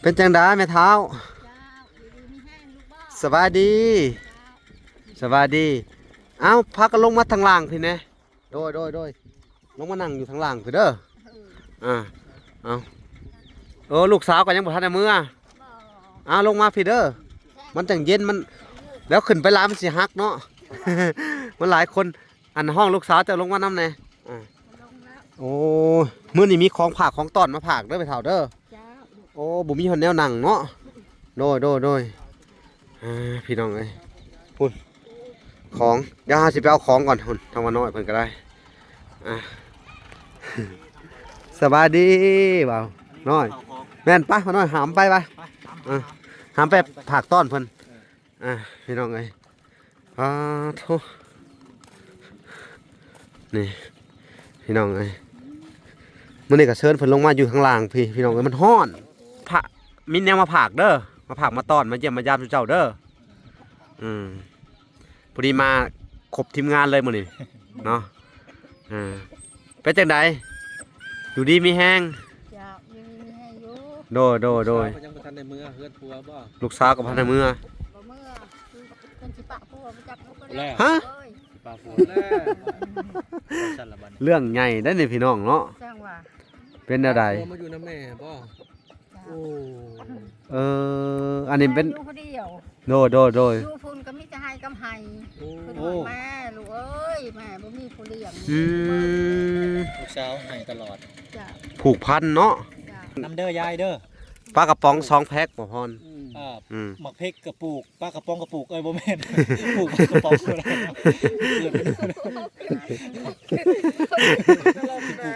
ເປັນຈັ່ງໃດແມ່ເຖົ້າ? ສະບາຍດີ ສະບາຍດີ. ເອົ້າ ພາກັນລົງມາທາງລ່າງພີ້ແດ່. ໂດຍ ໂດຍ ໂດຍ ລົງມານັ່ງຢູ່ທາງລ່າງພີ້ເດີ. ເອີ ອ່າ ເອົາ ເອີ ລູກສາວກໍຍັງບໍ່ທັນໄດ້ເມືອ. ເອົາ ລົງມາພີ້ເດີ ມັນຈັ່ງເຢັນ ມັນ ແລ້ວຂຶ້ນໄປຫຼາຍມັນຊິຫັກເນາະ ມັນຫຼາຍຄົນ. ອັນ ຮ້ອງລູກສາວເຈົ້າລົງມານຳແດ່. ອ່າ ລົງແລ້ວ. ໂອ້ ມື້ນີ້ມີຂອງຝາກຂອງຕ້ອນມາຝາກເດີແມ່ເຖົ້າເດີ. ເຈົ້າ. ໂອ້ ບໍ່ມີຮອດແນວນັ່ງເນາະ. ໂດຍ ໂດຍ ໂດຍ. ອ່າ ພີ່ນ້ອງເອີຍ ພຸ້ນ ຂອງ ດຽວເຮົາຊິໄປເອົາຂອງກ່ອນ ພຸ້ນ ທາງວ່ານ້ອຍເພິ່ນກໍໄດ້. ອ່າ ສະບາຍດີບ່າວນ້ອຍ. ແມ່ນປະ ບ່າວນ້ອຍ ຫາມໄປປະ. ເອີ ຫາມໄປຝາກຕ້ອນເພິ່ນ. ອ່າ ພີ່ນ້ອງເອີຍ ອາໂທ້ ນີ້ພີ່ນ້ອງເອີຍ ມື້ນີ້ກໍເຊີນເພິ່ນລົງມາຢູ່ຂ້າງລ່າງພີ້ ພີ່ນ້ອງເອີຍ ມັນຮ້ອນ. ພະ ມີແນວມາຝາກເດີ ມາຝາກມາຕ້ອນ ມາຢ້ຽມມາຢາມເຈົ້າເດີ. ອືມ ພໍດີມາຄົບທີມງານເລີຍມື້ນີ້ເນາະ. ເອີ ເປັນຈັ່ງໃດ ຢູ່ດີມີແຮງ? ເຈົ້າ ຢູ່ດີມີແຮງຢູ່. ໂດຍ ໂດຍ ໂດຍ. ລູກສາວກໍຍັງບໍ່ທັນໄດ້ເມືອເຮືອນຜົວບໍ່? ລູກສາວກໍບໍ່ທັນໄດ້ເມືອ. ບໍ່ເມືອ ເພິ່ນຊິປະຜົວໄປຈັກ ລູກກໍແລ້ວ. ຮະ? ເອີຍ ຊິປະຜົວແລ້ວ. ເລື່ອງໃຫຍ່ໄດ໋ນີ້ພີ່ນ້ອງເນາະ. ຈັ່ງວ່າ ເປັນແນວໃດ? ປະຜົວມາຢູ່ນຳແມ່ບໍ່? ໂອ້ ເອີ ອັນນີ້ເປັນ ແມ່ຢູ່ຜູ້ດຽວ. ໂດຍ ໂດຍ ໂດຍ. ຢູ່ພຸ້ນກໍມີແຕ່ໄຮ່ກັບໄຮ່. ໂອ້ ເພິ່ນວ່າ ໂອ້ ແມ່ລູກເອີຍ ແມ່ບໍ່ມີຜູ້ລ້ຽງ. ອືມ ລູກສາວໃຫ້ຕະຫຼອດ. ເຈົ້າ. ຜູກພັນເນາະ. ເຈົ້າ. ນຳເດີຍາຍເດີ. ປາກະປ໋ອງສອງແພັກບໍ່ພອນ? ອືມ ເອີ ອືມ ໝາກເຜັກກໍປູກ ປາກະປ໋ອງກໍປູກ ເອີຍ ບໍ່ແມ່ນ ປູກປາກະປ໋ອງ.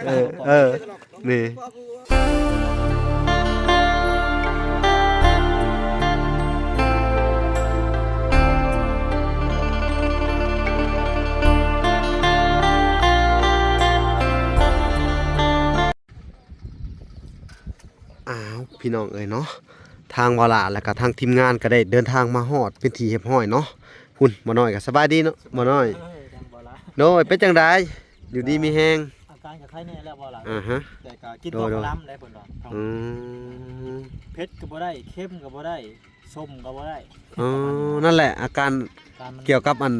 ເອີ ເອີ ນີ້ ອ້າວ ພີ່ນ້ອງເອີຍເນາະ ທາງບ່າວຫຼ້າ ແລ້ວກະທາງທີມງານກໍໄດ້ເດີນທາງມາຮອດເປັນທີ່ຮຽບຮ້ອຍເນາະ. ພຸ້ນ ບ່າວນ້ອຍກໍສະບາຍດີເນາະ ບ່າວນ້ອຍ. ເອີ ຈັ່ງບ່າວຫຼ້າ ໂດຍ ເປັນຈັ່ງໃດ ຢູ່ດີມີແຮງ? ອາການກໍໄຄແດ່ແລ້ວບ່າວຫຼ້າ. ອ່າຮະ ແຕ່ກໍກິນ ໂດຍ ເຂົ້າ ໂດຍ ກໍລຳໄດ້ເພິ່ນວ່າ. ອືມ ເຜັດກໍບໍ່ໄດ້ ເຄັມກໍບໍ່ໄດ້ ສົ້ມກໍບໍ່ໄດ້. ອໍ ນັ້ນແຫຼະ ອາການ ອາການມັນ ກ່ຽວກັບອັນ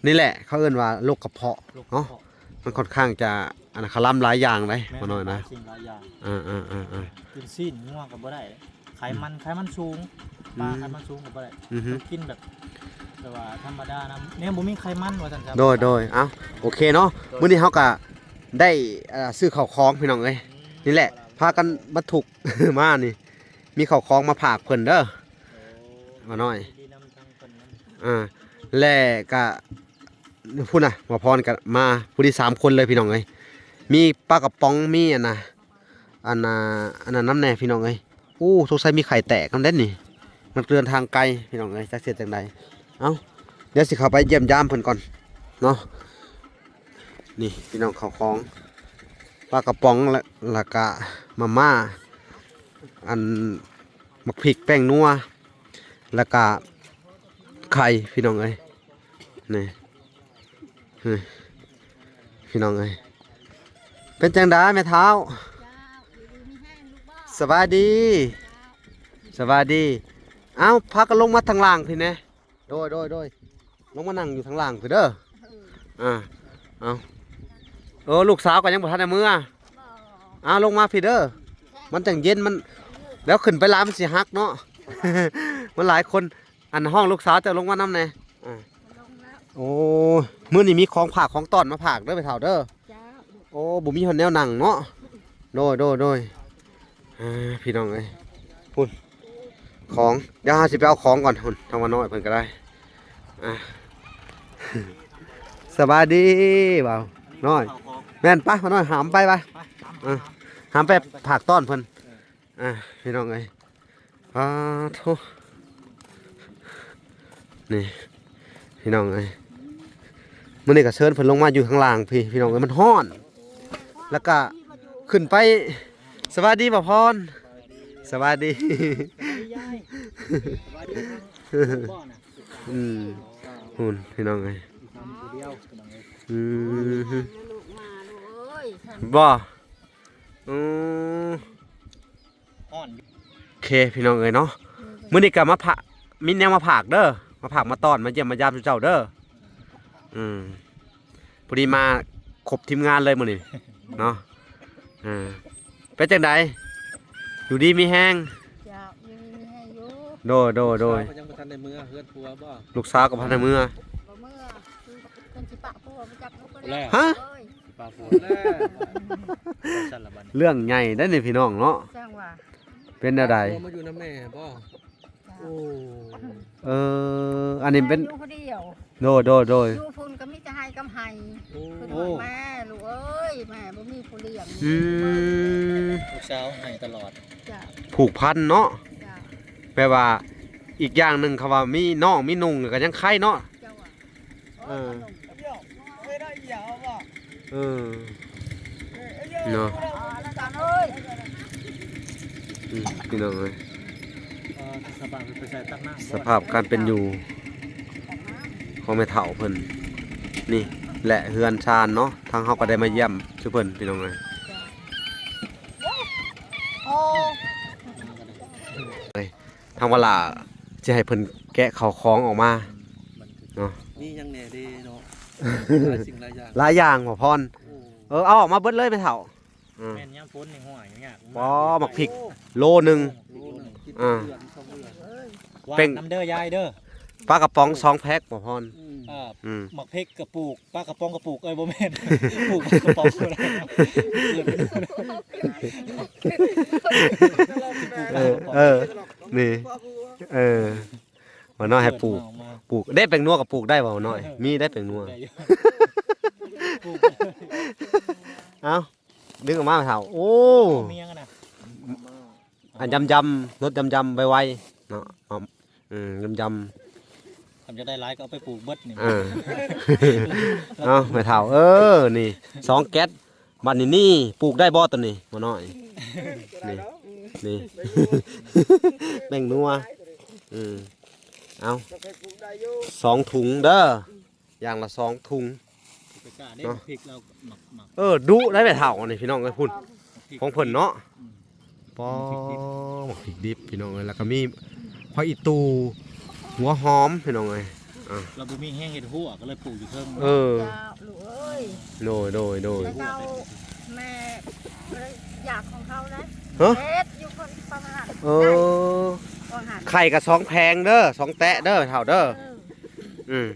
ນີ້ແຫຼະ ເຂົາເອີ້ນວ່າໂລກກະເພາະ ໂລກກະເພາະ ເນາະ. ມັນຂ້ອນຂ້າງຈະ ອັນນັ້ນ ຄະລຳຫຼາຍຢ່າງເດ້ ແມ່ນ ບໍ່ນ້ອຍນະ ຫຼາຍສິ່ງຫຼາຍຢ່າງ. ເອີໆໆໆ ກິນຊີ້ນງົວກໍບໍ່ໄດ້ ໄຂມັນ ອືມ ໄຂມັນສູງ ປາ ອືມ ໄຂມັນສູງກໍບໍ່ໄດ້. ອືຮຶ ຕ້ອງກິນແບບ ແບບວ່າທຳມະດານຳ ແນວບໍ່ມີໄຂມັນວ່າຊັ້ນຊະ. ໂດຍໆ ເອົ້າ ໂອເຄເນາະ ໂດຍ. ມື້ນີ້ເຮົາກໍໄດ້ ເອີ ຊື້ເຂົ້າຂອງ ພີ່ນ້ອງເອີຍ. ອືມ ນີ້ແຫຼະ ພາກັນບັນທຸກມານີ້ ມີເຂົ້າຂອງມາຝາກເພິ່ນເດີ ໂອ້ ບ່າວນ້ອຍ. ດີນຳທາງເພິ່ນນຳ ອ່າ ແລະກະ ພຸ້ນນະ ບ່າວພອນກໍມາ ຜູ້ທີ່ສາມຄົນເລີຍ ພີ່ນ້ອງເອີຍ. ມີປາກະປ໋ອງ ມີອັນນະ ອັນນະ ອັນນັ້ນນຳແດ່ ພີ່ນ້ອງເອີຍ. ໂອ້ ສົງໄສມີໄຂ່ແຕກນຳເດ້ນີ້ ມັນເດີນທາງໄກ ພີ່ນ້ອງເອີຍ ຈັກຊິເຮັດຈັ່ງໃດ. ເອົ້າ ດຽວຊິເຂົ້າໄປຢ້ຽມຢາມເພິ່ນກ່ອນເນາະ. ນີ້ ພີ່ນ້ອງ ເຂົ້າຂອງ ປາກະປ໋ອງ ແລະ ແລ້ວກະມາມ່າ ອັນ ໝາກພິກ ແປ້ງນົວ ແລ້ວກະໄຂ່ ພີ່ນ້ອງເອີຍ. ນີ້ ນີ້ ພີ່ນ້ອງເອີຍ ເປັນຈັ່ງໃດແມ່ເຖົ້າ? ສະບາຍດີ ສະບາຍດີ. ເອົ້າ ພາກັນລົງມາທາງລ່າງພີ້ແດ່. ໂດຍ ໂດຍ ໂດຍ ລົງມານັ່ງຢູ່ທາງລ່າງພີ້ເດີ. ອ່າ ເອົາ ເອີ ລູກສາວກໍຍັງບໍ່ທັນໄດ້ເມືອ. ອ່າ ລົງມາພີ້ເດີ ມັນຈັ່ງເຢັນ ມັນ ແລ້ວຂຶ້ນໄປຫຼາຍມັນຊິຫັກເນາະ ມັນຫຼາຍຄົນ. ອັນ ຮ້ອງລູກສາວເຈົ້າລົງມານຳແດ່. ອ່າ ລົງແລ້ວ. ໂອ້ ມື້ນີ້ມີຂອງຝາກຂອງຕ້ອນມາຝາກເດີແມ່ເຖົ້າເດີ. ເຈົ້າ. ໂອ້ ບໍ່ມີຮອດແນວນັ່ງເນາະ. ໂດຍ ໂດຍ ໂດຍ. ອ່າ ພີ່ນ້ອງເອີຍ ພຸ້ນ ຂອງ ດຽວເຮົາຊິໄປເອົາຂອງກ່ອນ ພຸ້ນ ທາງວ່ານ້ອຍເພິ່ນກໍໄດ້. ອ່າ ສະບາຍດີບ່າວນ້ອຍ. ແມ່ນປະ ບ່າວນ້ອຍ ຫາມໄປປະ. ອ່າ ຫາມໄປຝາກຕ້ອນເພິ່ນ. ອ່າ ພີ່ນ້ອງເອີຍ ອາໂທ້ ນີ້ພີ່ນ້ອງເອີຍ ມື້ນີ້ກໍເຊີນເພິ່ນລົງມາຢູ່ຂ້າງລ່າງພີ້ ພີ່ນ້ອງເອີຍ ມັນຮ້ອນ ແລ້ວກໍຂຶ້ນໄປ. ສະບາຍດີບ່າວພອນ ສະບາຍດີ. ອືມ ພຸ້ນພີ່ນ້ອງເອີຍ ອືມ ບໍ່ ອືມ. ຮ້ອນ เค พี่น้องเอ้ยเนาะ มื้อนี้ก็มาพะ มีแนวมาฝากเด้อ มาฝากมาต้อน มาเยี่ยมมายามเจ้าเด้อ อืม พอดีมาครบทีมงานเลยมื้อนี้เนาะ อ่า เป็นจั่งใด อยู่ดีมีแฮง เจ้า อยู่ดีมีแฮงอยู่ โดย โดย โดย ลูกสาวก็ยังบ่ทันได้เมือเฮือนผัวบ่ ลูกสาวก็บ่ทันได้เมือ บ่เมือ เพิ่นสิปะผัวไปจักลูกก็แล้ว ฮะ เอ้ย ปะผัวแล้ว ซั่นละบัดนี้ เรื่องใหญ่เด้อนี่พี่น้องเนาะ จั่งว่า เป็นแนวใด ปะผัวมาอยู่นำแม่บ่ เจ้า โอ้ เออ อันนี้เป็น แม่อยู่ผู้เดียว โดย โดย โดย อยู่พุ้นก็มีแต่ไฮ่กับไฮ่ โอ้ คือว่าแม่ ลูกเอ้ย แม่บ่มีผู้เลี้ยง อืม ลูกสาวไฮ่ตลอด จ้ะ ผูกพันเนาะ จ้ะ แปลว่าอีกอย่างหนึ่ง คำว่ามีน้องมีนุ่งก็ยังไคเนาะ เจ้าว่า เออ เออ เนาะ อืม พี่น้องเอ้ย เอ่อ สภาพไปใส่ตักน้ำ สภาพการเป็นอยู่ของแม่เฒ่าเพิ่น นี่แหละเฮือนชานเนาะ ทางเฮาก็ได้มาเยี่ยมซุเพิ่น พี่น้องเอ้ย ทางวาลาสิให้เพิ่นแกะข้าวของออกมาเนาะ มีหยังแหน่เด้เนาะ หลายสิ่งหลายอย่าง หลายอย่างบ่พร โอ้ เออ เอาออกมาเบิดเลยแม่เฒ่า อืม แม่นยามฝนนี่ห้วยยาก บ่ หมากพริก โอ้ โลหนึ่ง โลหนึ่ง กิน อ่า เดือนสองเดือน เอ้ย หวาน เป็น นำเด้อยายเด้อ ปลากระป๋องสองแพ็คบ่พร อืม เออ อืม หมากพริกกะปลูก ปลากระป๋องกะปลูก เอ้ย บ่แม่น ปลูกปลากระป๋องบ่ได้ เออ เออ นี่ เออ บ่น้อยให้ปลูก ปลูก เด้ แป้งนัวก็ปลูกได้บ่น้อย มีได้แป้งนัว ได้อยู่ ปลูก เอ้า ดึงออกมาแม่เฒ่า โอ้ มีหยังอะนะ อันยำๆ รสยำๆ ไวๆ เนาะ เอา อืม ยำๆ คันจะได้หลายก็เอาไปปลูกเบิดนี่ เออ เอาแม่เฒ่า เออ นี่ สองแก๊ส บัดนี้นี่ ปลูกได้บ่ตัวนี้ บ่น้อย นี่ นี่ แป้งนัว อืม เอา สองถุงเด้อ อย่างละสองถุง ไปกล้าเด้ เนาะ พริกเราหมัก หมัก เออ ดุได้แม่เฒ่าอันนี้พี่น้องเอ้ย พุ้น พริก ของเพิ่นเนาะ อืม ปอ หมากพริกดิบพี่น้องเอ้ย แล้วก็มีผักอีตู่ หัวหอมพี่น้องเอ้ย อ่ะ เราบ่มีแฮงเฮ็ดหัวก็เลยปลูกอยู่เทิง เออ เจ้า ลูกเอ้ย โดย โดย โดย แต่เจ้าแม่อยากของเขานะ ฮะ เฮ็ดอยู่คนประมาณ เออ ว่าหั่น ไข่ก็สองแผงเด้อ สองแตะเด้อ เฒ่าเด้อ เออ อืม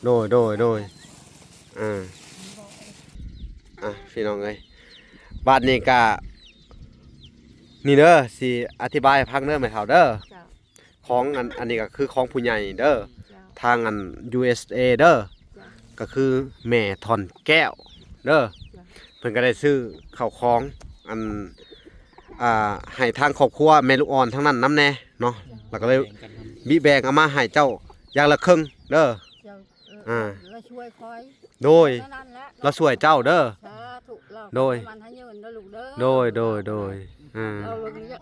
โดย โดย โดย อ่า อ่ะ พี่น้องเอ้ย บาดนี้กะ นี่เด้อ สิอธิบายให้ฟังเด้อ แม่เฒ่าเด้อ เจ้า ของอัน อันนี้ก็คือของผู้ใหญ่เด้อ เจ้า ทางอัน ยูเอสเอ เด้อ เจ้า ก็คือแม่ท่อนแก้วเด้อ เจ้า เพิ่นก็ได้ซื้อข้าวของ อัน อ่า ให้ทางครอบครัวแม่ลูกอ่อนทางนั้นนำแน่เนาะ เจ้า แล้วก็เลย แบ่งกันนำ บิแบ่งเอามาให้เจ้าอย่างละครึ่งเด้อ เจ้า เออ อ่า ลาวช่วยคอย โดย เท่านั้นแหละ ลาวช่วยเจ้าเด้อ สาธุ ลาว โดย มันให้ยืนเด้อลูกเด้อ โดย โดย โดย อ่า ลาว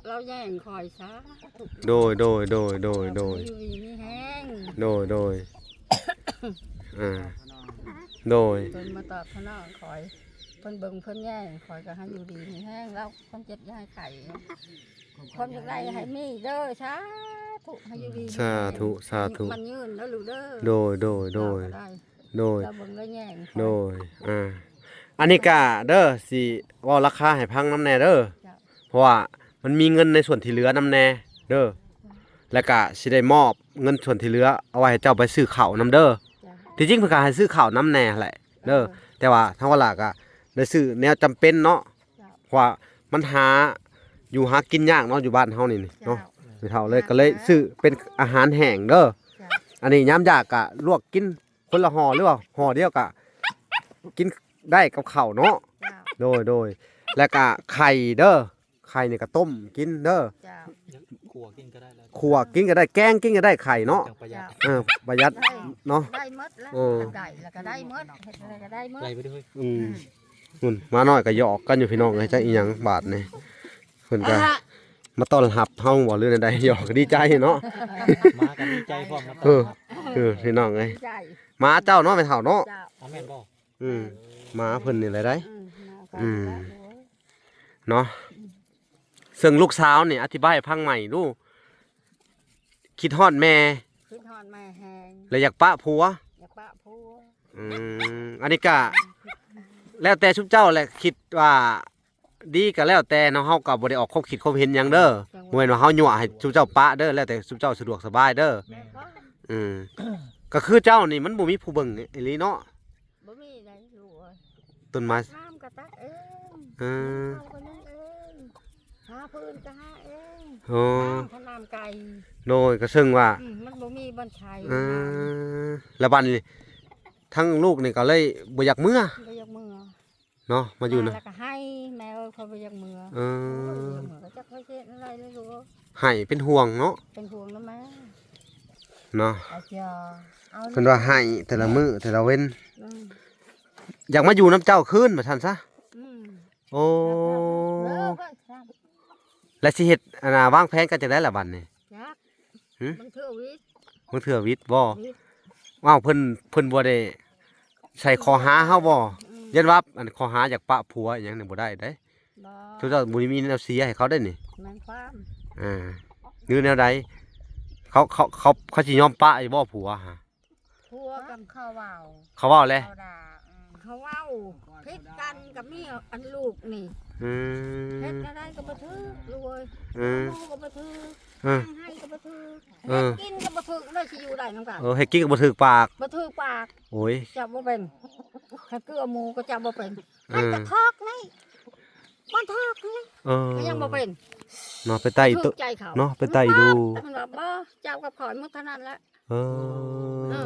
ลาวแย่งคอย สาธุ โดย โดย โดย โดย โดย อยู่ดีมีแฮง โดย โดย อ่า โดย เพิ่นมาตอบสนองคอย เพิ่นเบิ่งเพิ่นแย่งคอย ก็ให้อยู่ดีมีแฮง ลาวความเจ็บอย่าให้ไข้ ความอยากได้ให้มีเด้อ สาธุ ให้อยู่ดี สาธุ สาธุ มันยืนเด้อลูกเด้อ โดย โดย โดย ลาวก็ได้ โดย ลาวเบิ่งลาวแย่ง โดย อ่า อันนี้กะเด้อ สิเว้าราคาให้ฟังนำแน่เด้อ เจ้า เพราะว่ามันมีเงินในส่วนที่เหลือนำแน่เด้อ แล้วกะสิได้มอบเงินส่วนที่เหลือ เอาไว้ให้เจ้าไปซื้อข้าวนำเด้อ เจ้า ที่จริงเพิ่นกะให้ซื้อข้าวนำแน่แหละเด้อ เออ แต่ว่าทางวาลากะได้ซื้อแนวจำเป็นเนาะ เจ้า เพราะว่ามันหาอยู่หากินยากเนาะ อยู่บ้านเฮานี่เนาะ เจ้า แม่เฒ่าเลยก็เลยซื้อเป็นอาหารแห้งเด้อ เจ้า อันนี้ยามอยากกะลวกกินคนละห่อหรือว่าห่อเดียวกะกินได้กับข้าวเนาะ เจ้า โดย โดย แล้วกะไข่เด้อ ไข่นี่ก็ต้มกินเด้อ เจ้า คั่วกินก็ได้แล้ว คั่วกินก็ได้ แกงกินก็ได้ไข่เนาะ จั่งประหยัด เจ้า เออ ประหยัด ได้ เนาะ ได้หมดแล้ว เออ ได้แล้วก็ได้หมด เฮ็ดอะไรก็ได้หมด ไล่ไปด้วย อืม อืม นุ่น หมาน้อยก็หยอกกันอยู่พี่น้องเอ้ย จักอีหยังบาดนี่ เพิ่นก็ อ่ะ มาต้อนรับเฮาบ่หรือแนวใด หยอกดีใจเนาะ หมาก็ดีใจพร้อมมาต้อนรับ เออ เออ พี่น้องเอ้ย ดีใจ หมาเจ้าเนาะ แม่เฒ่าเนาะ เจ้า เอาแม่นบ่ อืม หมาเพิ่นนี่แหละได้ อืม หมาเพิ่น อืม นี่แหละ โอ้ย เนาะ ເຊິ່ງລູກສາວນີ້ອະທິບາຍໃຫ້ຟັງໃໝ່ດູ ຄິດຮອດແມ່ ຄິດຮອດແມ່ແຮງ ແລະຢາກປະຜົວ ຢາກປະຜົວ. ອືມ ອັນນີ້ກະແລ້ວແຕ່ຊຸມເຈົ້າແຫຼະ ຄິດວ່າດີກະແລ້ວແຕ່ເນາະ ເຮົາກະບໍ່ໄດ້ອອກຄວາມຄິດຄວາມເຫັນຫຍັງເດີ ບໍ່ແມ່ນວ່າເຮົາຍົວະໃຫ້ຊຸມເຈົ້າປະເດີ ແລ້ວແຕ່ຊຸມເຈົ້າສະດວກສະບາຍເດີ. ແມ່ນ ອືມ ກະຄືເຈົ້ານີ້ມັນບໍ່ມີຜູ້ເບິ່ງອີ່ຫຼີເນາະ. ບໍ່ມີໃດລູກເອີຍ ຕົ້ນໄມ້ ນ້ຳກໍຕັກເອງ ເອີ ເຂົ້າກໍนึ่ງເອງ ຫາຟືນກໍຫາເອງ ໂອ້ ນ້ຳຂະນ້ຳໄກ່ ໂດຍ ກໍເຊິ່ງວ່າ ອືມ ມັນບໍ່ມີບ່ອນໃຊ້ ເອີ ແລ້ວບັດນີ້ທັງລູກນີ້ກໍເລີຍບໍ່ຢາກເມືອ ບໍ່ຢາກເມືອ ເນາະ ມາຢູ່ນະ ແລ້ວກໍໄຫ້ ແມ່ເອີຍ ຂ້ອຍບໍ່ຢາກເມືອ ເອີ ບໍ່ຢາກເມືອ ກໍຈັກຂ້ອຍຊິເຮັດແນວໃດເລີຍລູກ ໄຫ້ເປັນຫ່ວງເນາະ ເປັນຫ່ວງນຳແມ່ ເນາະ ເພິ່ນວ່າໃຫ້ແຕ່ລະມື້ແຕ່ລະເວັນ ອືມ ຢາກມາຢູ່ນຳເຈົ້າຄືນວ່າຊັ້ນຊະ ອືມ ໂອ້ ແລ້ວຊິເຮັດ ອັນນ່າ ວາງແຜນກັນຈັ່ງໃດລະບັດນີ້ ຈັກ ຫຶ ບາງເທື່ອວິດ ບາງເທື່ອວິດບໍ່ ວິດ ອ້າວ ເພິ່ນ ເພິ່ນບໍ່ໄດ້ໃສ່ຂໍ້ຫາເຮົາບໍ່ ອືມ ຢ້ານວ່າ ອັນ ຂໍ້ຫາຢາກປະຜົວອີ່ຫຍັງນີ້ບໍ່ໄດ້ເດ້ ບໍ່ ເຈົ້າ ເຈົ້າບໍ່ໄດ້ມີແນວເສຍໃຫ້ເຂົາໄດ້ນີ້ ແມ່ນຄວາມ ອ່າ ຫຼືແນວໃດ ເຂົາ ເຂົາ ເຂົາ ເຂົາຊິຍອມປະຢູ່ບໍ່ຜົວຫາ ຜົວກັບເຂົາເວົ້າ ເຂົາເວົ້າແຫຼະ ເຂົາດ່າ ເຂົາເວົ້າຜິດກັນກັບເມຍອັນລູກນີ້ ອືມ ເຮັດແນວໃດກໍບໍ່ຖືກລູກເອີຍ ອືມ ເອົາໝູກໍບໍ່ຖືກ ເອີ ໃຫ້ກໍບໍ່ຖືກ ເອີ ເຮັດກິນກໍບໍ່ຖືກ ແລ້ວຊິຢູ່ໄດ້ນຳກັນ ເອີ ເຮັດກິນກໍບໍ່ຖືກປາກ ບໍ່ຖືກປາກ ໂອ້ຍ ເຈົ້າບໍ່ເປັນ ຄັນເກືອໝູກໍເຈົ້າບໍ່ເປັນ ເອີ ໃຫ້ກະທອກນີ້ ມັນທອກນີ້ ເອີ ກໍຍັງບໍ່ເປັນ ເນາະ ໄປໄຕ່ ຖືກໃຈເຂົາ ເນາະ ໄປໄຕ່ດູ ມັນວ່າບໍ່ ເຈົ້າກັບຂ້ອຍໝົດເທົ່ານັ້ນແຫຼະ ເອີ ເອີ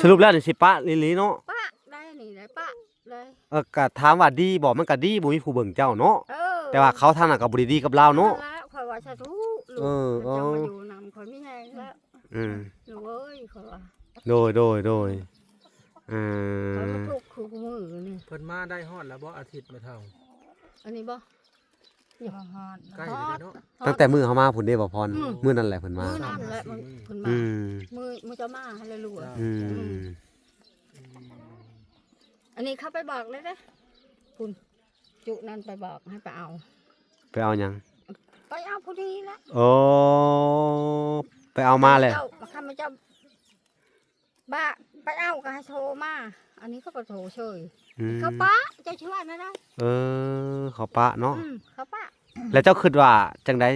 ສະຫຼຸບແລ້ວນີ້ຊິປະອີ່ຫຼີເນາະ ປະໄດ້ນີ້ແຫຼະ ປະເລີຍ ເອີ ກະຖາມວ່າດີບໍ່ ມັນກະດີ ບໍ່ມີຜູ້ເບິ່ງເຈົ້າເນາະ ເອີ ແຕ່ວ່າເຂົາທາງນັ້ນກະບໍ່ໄດ້ດີກັບລາວເນາະ ນັ້ນແຫຼະ ຂ້ອຍວ່າສາທຸລູກ ເອີ ເຈົ້າມາຢູ່ນຳ ຂ້ອຍມີແຮງແລ້ວ ອືມ ລູກເອີຍ ຂ້ອຍວ່າ ໂດຍ ໂດຍ ໂດຍ ເອີ ຂ້ອຍມາທຸກຄູ່ມື້ນີ້ ເພິ່ນມາໄດ້ຮອດແລ້ວບໍ່ ອາທິດແມ່ເຖົ້າ ອັນນີ້ບໍ່ ບໍ່ຮອດ ໃກ້ແລ້ວເນາະ ຕັ້ງແຕ່ມື້ເຮົາມາພຸ້ນເດ້ ບໍ່ພອນ ອືມ ມື້ນັ້ນແຫຼະເພິ່ນມາ ມື້ນັ້ນແຫຼະເພິ່ນມາ ອືມ ມື້ ມື້ເຈົ້າມາຫັ້ນແຫຼະລູກ ອືມ ອືມ ອັນນີ້ເຂົາໄປບອກເລີຍເດ້ ພຸ້ນ ຈຸນັ້ນໄປບອກໃຫ້ໄປເອົາ ໄປເອົາຫຍັງ ໄປເອົາຜູ້ນີ້ແຫຼະ ໂອ້ ໄປເອົາມາແລ້ວ ເຈົ້າ ຂ້າພະເຈົ້າ ບາ ໄປເອົາກໍໃຫ້ໂທມາ ອັນນີ້ເຂົາກໍໂທເຊີຍ ອືມ ເຂົາປະ ເຈົ້າຊິວ່າແນວໃດ ເອີ ເຂົາປະເນາະ ອືມ ເຂົາປະ ແລ້ວເຈົ້າຄິດວ່າຈັ່ງໃດ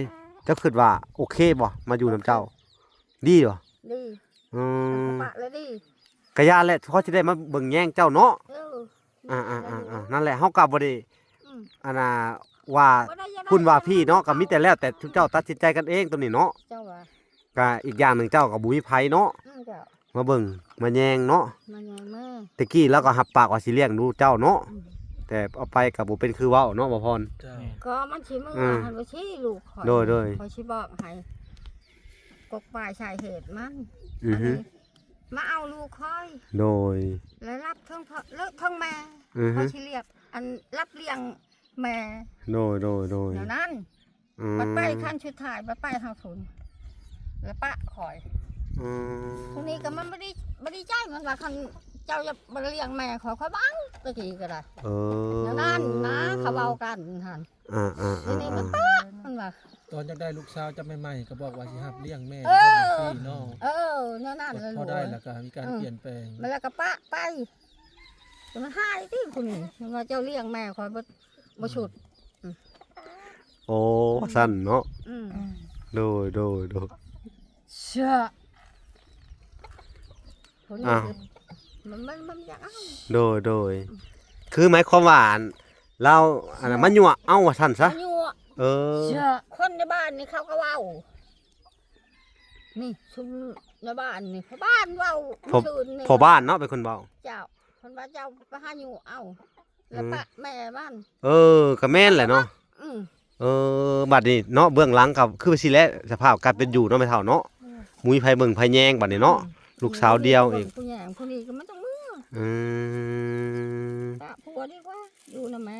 ເຈົ້າຄິດວ່າໂອເຄບໍ່ ມາຢູ່ນຳເຈົ້າ ດີບໍ່ ດີ ອືມ ເຂົາປະແລ້ວດີ ກະຢ່າແຫຼະ ພໍຊິໄດ້ມາເບິ່ງແຍງເຈົ້າເນາະ ເອີ ອ່າໆໆໆ ນັ້ນແຫຼະ ເຮົາກໍບໍ່ໄດ້ ອືມ ອັນນ່າ ວ່າ ບໍ່ໄດ້ຢາກໄດ້ ພຸ້ນວ່າພີ້ເນາະ ກໍມີແຕ່ແລ້ວແຕ່ເຈົ້າຕັດສິນໃຈກັນເອງໂຕນີ້ເນາະ ເຈົ້າວ່າ ກະອີກຢ່າງໜຶ່ງເຈົ້າກໍບໍ່ມີໃຜເນາະ ອືມ ເຈົ້າ ມາເບິ່ງມາແຍງເນາະ ມາແຍງມາ ແຕ່ກີ້ລາວກໍຮັບປາກວ່າຊິລ້ຽງດູເຈົ້າເນາະ ອືມ ແຕ່ເອົາໄປກໍບໍ່ເປັນຄືເວົ້າເນາະ ບໍ່ພອນ ເຈົ້າ ກໍມັນຊິເມືອ ອືມ ຫັ້ນວ່າຊີ້ລູກຂ້ອຍ ໂດຍໆ ຂ້ອຍຊິບອກໃຫ້ ກົກປາຍສາເຫດມັນ ອືຮຶ ອັນນີ້ ມາເອົາລູກຂ້ອຍ ໂດຍ ແລ້ວລັບເທິງພໍ່ ເລີກເທິງແມ່ ອືຮຶ ຂ້ອຍຊິລຽບ ອັນ ລັບລ້ຽງແມ່ ໂດຍໆໆ ແນວນັ້ນ ອືມ ບັດໄປຄັ້ງສຸດທ້າຍ ບັດໄປເຮົາທຸນ ແລ້ວປະຂ້ອຍ ອືມ ຜູ້ນີ້ກໍມັນບໍ່ດີ ບໍ່ດີໃຈ ມັນວ່າ ຄັນເຈົ້າຢາກບໍ່ລ້ຽງແມ່ຂ້ອຍ ຂ້ອຍບໍ່ເອົາ ແຕ່ກີ້ກໍໄດ້ ເອີ ແນວນັ້ນນະ ເຂົາເວົ້າກັນຫັ້ນ ອ່າໆໆໆ ທີນີ້ມັນປະ ມັນວ່າ ຕອນຢາກໄດ້ລູກສາວຈັບໃໝ່ໆ ກໍບອກວ່າຊິຮັບລ້ຽງແມ່ ເອີ ເນາະ ເອີ ແນວນັ້ນແຫຼະ ພໍໄດ້ແລ້ວກໍມີການ ອືມ ປ່ຽນແປງ ມັນແລ້ວກໍປະໄປ ມັນຮ້າຍຕິຜູ້ນີ້ ມັນວ່າເຈົ້າລ້ຽງແມ່ຂ້ອຍບໍ່ ບໍ່ຊຸດ ອືມ ໂອ້ ຊັ້ນເນາະ ອືມ ໂດຍໆໆ ເຊື່ອ ຄົນນີ້ ອ້າວ ມັນ ມັນ ມັນຢາກເອົາ ໂດຍໆ ຄືໝາຍຄວາມວ່າ ອັນ ລາວ ອັນນັ້ນ ມາຍົວະເອົາວ່າຊັ້ນຊະ ມາຍົວະ ເອີ ເຊື່ອ ຄົນໃນບ້ານນີ້ເຂົາກໍເວົ້າ ນີ້ ຊຸມໃນບ້ານນີ້ ພໍ່ບ້ານເວົ້າ ພໍ່ ມື້ຄືນນີ້ ພໍ່ບ້ານເນາະ ເປັນຄົນເວົ້າ ເຈົ້າ ເພິ່ນວ່າເຈົ້າໄປຫາຍຸເອົາ ແລ້ວ ອືມ ປະແມ່ມັນ ເອີ ກໍແມ່ນແຫຼະເນາະ ອືມ ເອີ ບັດນີ້ເນາະ ເບື້ອງຫຼັງກໍຄືວ່າຊີ້ແຫຼະ ສະພາບການເປັນຢູ່ເນາະ ແມ່ເຖົ້າເນາະ ອືມ ບໍ່ມີໃຜເບິ່ງໃຜແຍງບັດນີ້ເນາະ ອືມ ລູກສາວດຽວອີກ ຜູ້ແຍງ ຜູ້ນີ້ກໍມັນຕ້ອງເມືອ ອືມ ປະຜົວດີກວ່າ ຢູ່ນຳແມ່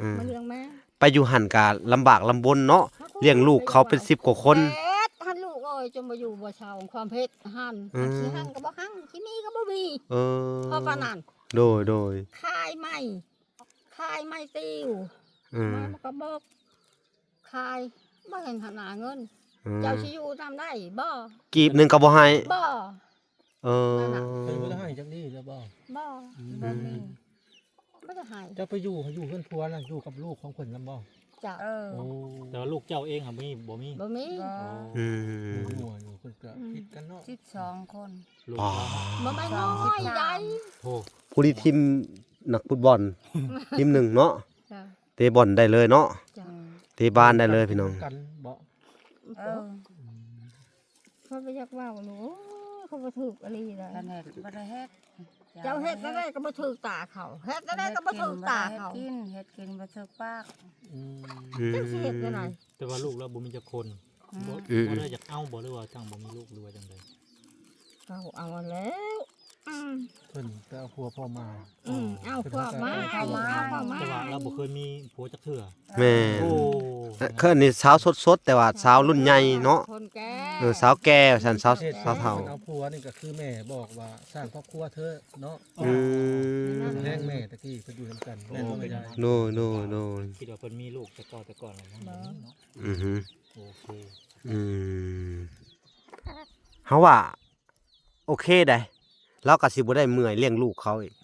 ອືມ ມາລ້ຽງແມ່ ໄປຢູ່ຫັ້ນກະລຳບາກລຳບົນເນາະ ລ້ຽງລູກເຂົາເປັນສິບກວ່າຄົນ ເຮັດຫັ້ນລູກເອີຍ ຈົນບໍ່ຢູ່ບໍ່ເຊົາ ຄວາມເພັດຫັ້ນ ອືມ ມັນຊິຮັ່ງກໍບໍ່ຮັ່ງ ຊິມີກໍບໍ່ມີ ເອີ ເພາະປານນັ້ນ ໂດຍໆ ຂາຍໄມ້ ຂາຍໄມ້ຕິວ ອືມ ໄມ້ມັນກໍບົກ ຂາຍ ບໍ່ເຫັນຫາໜ້າເງິນ. ອືມ ເຈົ້າຊິຢູ່ນຳໄດ້ບໍ່? ກີບໜຶ່ງກໍບໍ່ໃຫ້. ບໍ່. ເອີ ເພິ່ນບໍ່ໄດ້ໃຫ້ຈັກດີ້ແລ້ວບໍ່? ບໍ່. ອືມ ບໍ່ມີ ບໍ່ໄດ້ໃຫ້. ເຈົ້າໄປຢູ່ ຢູ່ເຮືອນຜົວນະ ຢູ່ກັບລູກຂອງເພິ່ນນຳບໍ່? ເຈົ້າ. ເອີ ໂອ້ ແຕ່ວ່າລູກເຈົ້າເອງຫາບໍ່ມີ ບໍ່ມີ. ບໍ່ມີ. ອໍ ອືມ ຫົວຢູ່ ເພິ່ນກໍ ອືມ ຜິດກັນເນາະ ສິບສອງຄົນ. ລູກ ອໍ ບໍ່ແມ່ນນ້ອຍໃດ໋. ໂອ້ ຜູ້ທີ່ທີມນັກຟຸດບອນ ທີມໜຶ່ງເນາະ. ເຈົ້າ ເຕະບອນໄດ້ເລີຍເນາະ. ເຈົ້າ ເຕະບານໄດ້ເລີຍພີ່ນ້ອງ. ກັນບໍ່? ເອີ ອືມ ເຂົາບໍ່ຢາກເວົ້າລູກ. ໂອ້ຍ ເຂົາບໍ່ຖືກອີ່ຫຼີໃດ໋. ຄັນເຮັດບໍ່ໄດ້ເຮັດ ເຈົ້າເຮັດແນວໃດກໍບໍ່ຖືກຕາເຂົາ ເຮັດແນວໃດກໍບໍ່ຖືກຕາເຂົາ. ເຮັດກິນ ເຮັດກິນບໍ່ຖືກປາກ. ອືມ ອືມ ຈັກຊິເຮັດແນວໃດ? ແຕ່ວ່າລູກລາວບໍ່ມີຈັກຄົນ. ອືມ ບໍ່ ອືມ ບໍ່ໄດ້ຢາກເອົາບໍ່ ຫຼືວ່າຈັ່ງບໍ່ມີລູກ ຫຼືວ່າຈັ່ງໃດ? ເຂົາເອົາແລ້ວ. ອືມ ເພິ່ນໄປເອົາຜົວພໍ່ມາ. ອືມ ເອົາຜົວມາ ເອົາຜົວມາ ເອົາຜົວມາ. ແຕ່ວ່າລາວບໍ່ເຄີຍມີຜົວຈັກເທື່ອ. ແມ່ນ. ໂອ້ ເອີ ອັນນີ້ສາວສົດໆ ແຕ່ວ່າສາວລຸ້ນໃຫຍ່ເນາະ. ຄົນແກ່ ເອີ ສາວແກ່ວ່າຊັ້ນ ສາວ ເຮັດ ສາວເຖົ້າ. ເພິ່ນເອົາຜົວນີ້ກໍຄືແມ່ບອກວ່າສ້າງຄອບຄົວເທີະເນາະ. ອືມ ແຮງແມ່ຕະກີ້ເພິ່ນຢູ່ນຳກັນ. ໂອ້ ແມ່ນບໍ່ແມ່ຍາຍ? ໂດຍ ໂດຍ ໂດຍ. ຄິດວ່າເພິ່ນມີລູກແຕ່ເກົ່າແຕ່ກ່ອນແລ້ວເນາະ. ອືຮຶ ໂອເຄ. ອືມ ເຮົາວ່າ ໂອເຄໄດ໋ ລາວກໍຊິບໍ່ໄດ້ເມື່ອຍລ້ຽງລູກເຂົາອີກ.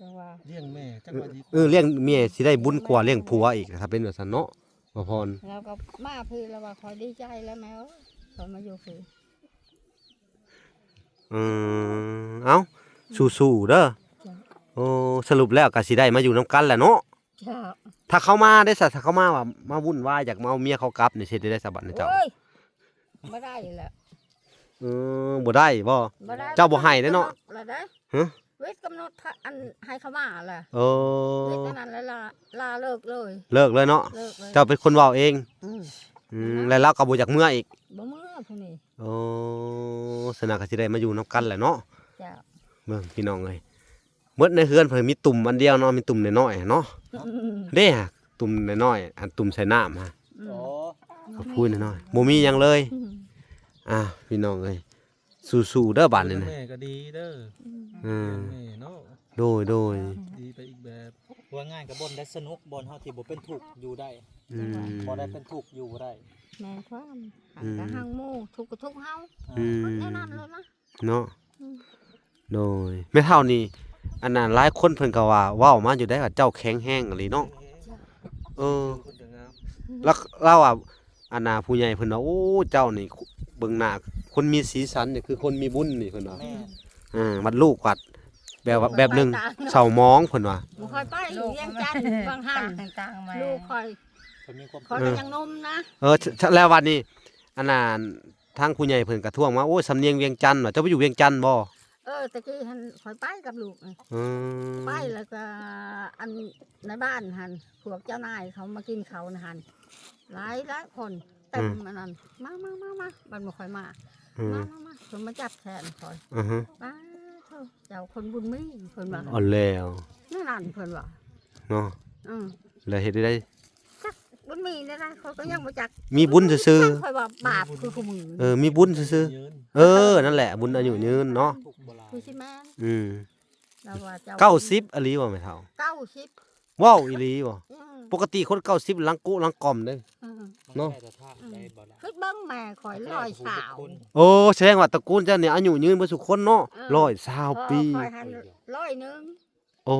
ຈັ່ງວ່າ ລ້ຽງແມ່ຈັກວ່າດີກວ່າ. ເອີ ລ້ຽງເມຍຊິໄດ້ບຸນກວ່າລ້ຽງຜົວອີກ ຖ້າເປັນແບບຊັ້ນເນາະ ບ່າວພອນ. ລາວກໍມາພີ້ ລາວວ່າ ຂ້ອຍດີໃຈແລ້ວແມ່ເອີຍ ຂ້ອຍມາຢູ່ພີ້. ເອີ ເອົ້າ ສູ້ໆເດີ. ເຈົ້າ. ໂອ້ ສະຫຼຸບແລ້ວກໍຊິໄດ້ມາຢູ່ນຳກັນແຫຼະເນາະ. ເຈົ້າ. ຖ້າເຂົາມາເດ້ຊະ ຖ້າເຂົາມາວ່າມາວຸ້ນວາຍ ຢາກມາເອົາເມຍເຂົາກັບນີ້ ຊິເຮັດໄດ້ຊະບັດນີ້ເຈົ້າ? ໂອ້ຍ ບໍ່ໄດ້ແຫຼະ. ເອີ ບໍ່ໄດ້ບໍ່? ບໍ່ໄດ້. ເຈົ້າບໍ່ໃຫ້ເດ້ເນາະ. ລະໄດ໋. ຮະ? ວິດກຳນົດ ອັນ ໃຫ້ເຂົາມາລະ. ເອີ ວິດອັນນັ້ນລະ ລາ ລາເລີກເລີຍ. ເລີກເລີຍເນາະ. ເລີກເລີຍ. ເຈົ້າເປັນຄົນເວົ້າເອງ. ອືມ ອືມ ແລ້ວລາວກໍບໍ່ຢາກເມືອອີກ. ບໍ່ເມືອຜູ້ນີ້. ໂອ້ ສະນັ້ນກໍຊິໄດ້ມາຢູ່ນຳກັນແຫຼະເນາະ. ເຈົ້າ. ເບິ່ງພີ່ນ້ອງເອີຍ ເບິດໃນເຮືອນເພິ່ນມີຕຸ່ມອັນດຽວເນາະ ມີຕຸ່ມນ້ອຍໆເນາະ. ອືມ ເດ້ ຕຸ່ມນ້ອຍໆ ອັນຕຸ່ມໃສ່ນ້ຳຫະ. ອືມ ອໍ ຂອບຄຸນນ້ອຍໆ ບໍ່ມີຫຍັງເລີຍ. ອືມ ອ່າ ພີ່ນ້ອງເອີຍ ສູ້ໆເດີບາດນີ້ນະ. ແມ່ກໍດີເດີ. ອືມ ອືມ ແມ່ເນາະ. ໂດຍ ໂດຍ. ດີໄປອີກແບບ. ວ່າງ່າຍກັບບ່ອນໄດ້ສະໜຸກ ບ່ອນເຮົາທີ່ບໍ່ເປັນທຸກຢູ່ໄດ້. ອືມ ບໍ່ໄດ້ເປັນທຸກຢູ່ບໍ່ໄດ້. ແມ່ນຄວາມ ອືມ ກະຮັ່ງໝູ່ ທຸກກໍທຸກເຮົາ. ອືມ ແນວນັ້ນໂລດນະ. ເນາະ. ອືມ ໂດຍ ແມ່ເຖົ້ານີ້ ອັນນັ້ນ ຫຼາຍຄົນເພິ່ນກໍວ່າ ເວົ້າມາຢູ່ໄດ໋ວ່າເຈົ້າແຂງແຮງອີ່ຫຼີເນາະ. ເອີ ລາວ ລາວວ່າ ອັນນ່າ ຜູ້ໃຫຍ່ເພິ່ນວ່າ ໂອ້ ເຈົ້ານີ້ ເບິ່ງໜ້າຄົນມີສີສັນ ຄືຄົນມີບຸນນີ້ ເພິ່ນວ່າ. ແມ່ນ. ເອີ ບັດລູກບັດແບບວ່າ ແບບໜຶ່ງເສົ້າໝອງ ເພິ່ນວ່າ. ບໍ່ຄ່ອຍໄປວຽງຈັນ ບາງຫັ້ນ ຕ່າງໆມາ ລູກຂ້ອຍ ຂ້ອຍກໍຍັງໜຸ່ມນະ. ເອີ ແລ້ວບັດນີ້ ອັນນັ້ນ ທາງຜູ້ໃຫຍ່ເພິ່ນກະທ້ວງມາ ໂອ້ຍ ສຳນຽງວຽງຈັນ ວ່າເຈົ້າໄປຢູ່ວຽງຈັນບໍ່? ເອີ ແຕ່ກີ້ຫັ້ນຂ້ອຍໄປກັບລູກ. ອືມ ໄປແລ້ວກໍ ອັນ ໃນບ້ານຫັ້ນ ພວກເຈົ້ານາຍເຂົາມາກິນເຂົ້ານະຫັ້ນ ຫຼາຍໆຄົນ ເຕັມ ອືມ ອັນນັ້ນ ມາໆໆໆ ບັດບໍ່ຄ່ອຍມາ. ອືມ ມາໆໆ ເພິ່ນມາຈັບແຂນຂ້ອຍ. ອືຮຶ ປ້າໂທ້ ເຈົ້າຄົນບຸນມີ ເພິ່ນວ່າ. ເອົາແລ້ວ ແນວນັ້ນເພິ່ນວ່າເນາະ. ອືມ ແລ້ວເຮັດໄດ້ ຈັກບຸນມີແນວໃດ ຂ້ອຍກໍຍັງບໍ່ຈັກ. ມີບຸນຊື່ໆ ຂ້ອຍວ່າບາບຄືຄູ່ມື້. ເອີ ມີບຸນຊື່ໆ. ເອີ ນັ້ນແຫຼະ ບຸນອາຍຸຍືນເນາະ. ຄືຊິແມ່ນ. ອືມ ລາວວ່າເຈົ້າ ເກົ້າສິບອີ່ຫຼີບໍ່ແມ່ເຖົ້າ? ເກົ້າສິບ. ເວົ້າອີ່ຫຼີບໍ່? ອືມ ປົກກະຕິຄົນເກົ້າສິບຫຼັງກຸຫຼັງກ່ອມເດ້. ອືມ ເນາະ. ອືມ ຄິດເບິ່ງແມ່ຂ້ອຍຮ້ອຍຊາວ. ໂອ້ ສະແດງວ່າຕະກູນເຈົ້ານີ້ອາຍຸຍືນເບິດສູ່ຄົນເນາະ. ເອີ ຮ້ອຍຊາວປີ ຂ້ອຍຫັ້ນຮ້ອຍໜຶ່ງ. ໂອ້